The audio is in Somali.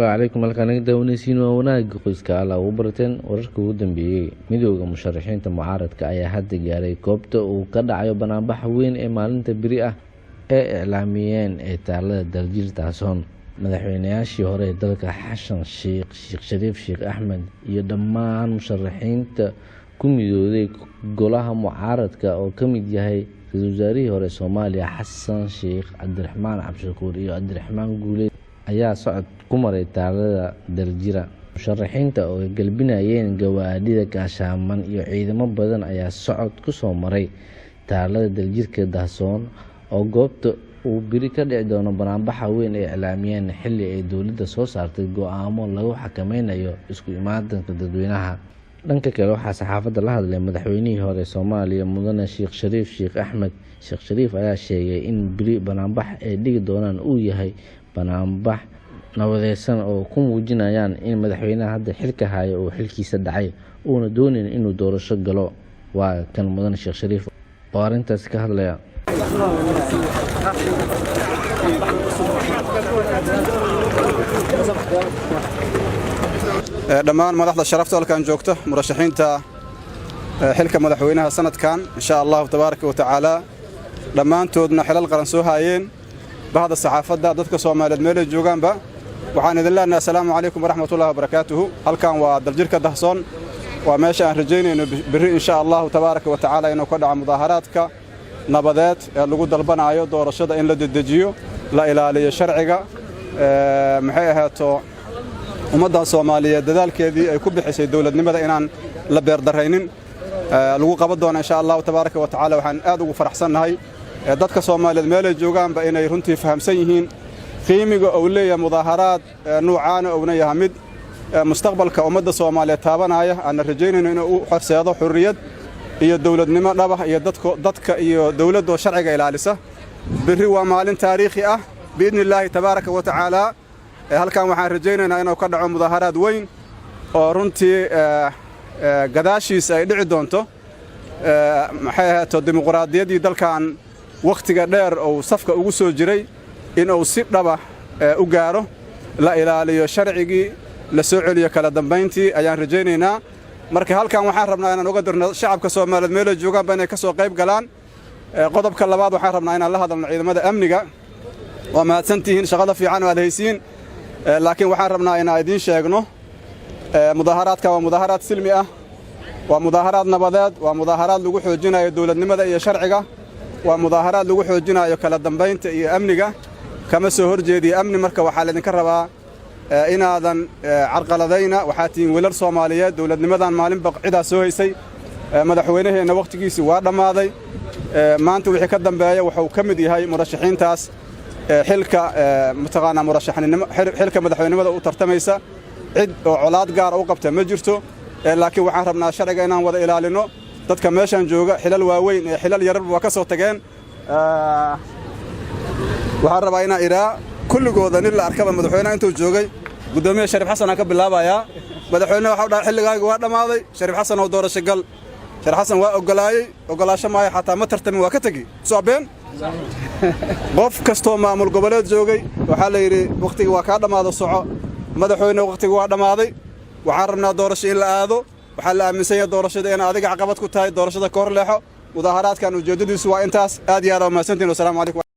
Calaykum. Halkaan naga daawanaysiin waa Wanaagga Qoyska. Alla ugu barateen wararka ugu dambeeyey. Midooda musharaxiinta mucaaradka ayaa hadda gaaray goobta uu ka dhacayo banaanbaxa weyn ee maalinta beri ah ee iclaamiyeen ee taalada Daljir Daahsoon. Madaxweynayaashii hore ee dalka, Xasan Sheekh, Sheekh Shariif Sheekh Axmed iyo dhammaan musharaxiinta ku midooday golaha mucaaradka oo ka mid yahay ra-iisul wasaarihii hore Soomaaliya Xasan Sheekh, Cabdiraxmaan Cabdishakuur iyo Cabdiraxmaan Guuleed ayaa socod ku maray taalada Daljira. Musharaxiinta oo ay galbinayeen gawaadhida gaashaaman iyo ciidamo badan ayaa socod ku soo maray taalada Daljirka Daahsoon oo goobta uu beri ka dhici doono banaanbaxa weyn ee iclaamiyeen, xilli ay dowladda soo saartay go'aamo lagu xakameynayo isku imaatinka dadweynaha. Dhanka kale, waxaa saxaafadda la hadlay madaxweynihii hore Soomaaliya, Mudane Sheekh Shariif Sheekh Axmed. Sheekh Shariif ayaa sheegay in beri banaanbax ay dhigi doonaan uu yahay banaanbax nabadeysan oo ku muujinayaan in madaxweynaha hadda xilka haya uu xilkiisa dhacay, uuna doonayn inuu doorasho galo. Waa kan Mudane Sheekh Shariif oo arrintaasi ka hadlaya. Dhammaan madaxda sharafta halkan joogta, murashaxiinta xilka madaxweynaha sanadkan, insha Allahu tabaaraka wa tacaala, dhammaantoodna xilal qaran soo haayeen, bahda saxaafadda, dadka Soomaaliyeed meelay joogaanba, waxaan idin leenahay assalaamu calaykum waraxmatullahi wabarakaatuhu. Halkan waa Daljirka Dahsoon, waa meesha aan rajaynayno berri, insha Allahu tabaaraka wa tacaala, inuu ka dhaco mudaaharaadka nabadeed ee lagu dalbanaayo doorashada in la dedejiyo, la ilaaliyo sharciga. Maxay ahaato, ummaddan Soomaaliyeed dadaalkeedii ay ku bixisay dowladnimada inaan la beerdarraynin lagu qaban doona, insha Allahu tabaaraka wa tacaala. Waxaan aad ugu faraxsannahay dadka Soomaaliyeed meelay joogaanba inay runtii fahamsan yihiin qiimiga uu leeyahay mudaaharaad nuucaana, uuna yahay mid mustaqbalka ummadda Soomaaliyeed taabanaya, aanna rajaynayno inuu u horseedo xurriyad iyo dowladnimo dhabah iyo dadka iyo dowladdoo sharciga ilaalisa. Berri waa maalin taariikhi ah, biidni illaahi tabaaraka wa tacaala. Halkan waxaan rajaynaynaa inuu ka dhaco mudaaharaad weyn oo runtii gadaashiisa ay dhici doonto, maxay ahaato, dimuqraadiyaddii dalkan wakhtiga dheer uu safka ugu soo jiray inuu si dhaba u gaaro, la ilaaliyo sharcigii, la soo celiyo kala dambayntii ayaan rajaynaynaa. Marka halkan waxaan rabnaa inaan uga dirno shacabka Soomaaliyeed meelay joogaanba inay ka soo qayb galaan. Qodobka labaad, waxaan rabnaa inaan la hadalno ciidamada amniga. Waa mahadsantihiin shaqada fiican oo aad haysiin, laakiin waxaan rabnaa inaan idiin sheegno mudaaharaadka waa mudaaharaad silmi ah, waa mudaaharaad nabadeed, waa mudaaharaad lagu xoojinayo dowladnimada iyo sharciga, waa mudaaharaad lagu xoojinayo kala dambaynta iyo amniga. Kama soo horjeediyo amni. Marka waxaa laydinka rabaa inaadan carqaladayna. Waxaa tihiin wiilal Soomaaliyeed. Dowladnimadan maalinba cidaa soo haysay. Madaxweynaheenna wakhtigiisii waa dhammaaday. Maanta wixii ka dambeeya wuxuu ka mid yahay murashaxiintaas xilka, mataqaanaa, murashaxnimo xilka madaxweynimada u tartamaysa. Cid oo colaad gaara u qabta ma jirto, laakiin waxaan rabnaa sharciga inaan wada ilaalinno. Dadka meeshan jooga xilal waaweyn ee xilal yararba waa ka soo tageen. Waxaan rabaa inaan idhaa kulligooda nin la arkaba madaxweynaha intuu joogay, guddoomiye Shariif Xasan aan ka bilaabayaa, madaxweyneha waxau dhahay: "Xilligaaga waa dhammaaday, Shariif Xasan, oo doorasho gal." Shariif Xasan waa oggolaayey, oggolaasho maayo, xataa ma tartamin, waa ka tegi soo been. Qof kastoo maamul goboleed joogay waxaa la yidhi: "Wakhtiga waa kaa dhammaado, soco." Madaxweyne, wakhtiga waa dhammaaday. Waxaan rabnaa doorasho in la aado. Waxaa la aaminsan yahay doorashada in adiga caqabad ku tahay. Doorashada ka hor leexo. Mudaaharaadkan ujeeddadiisu waa intaas. Aad iyo aad waa mahadsantihin. Wasalaamu calaykum.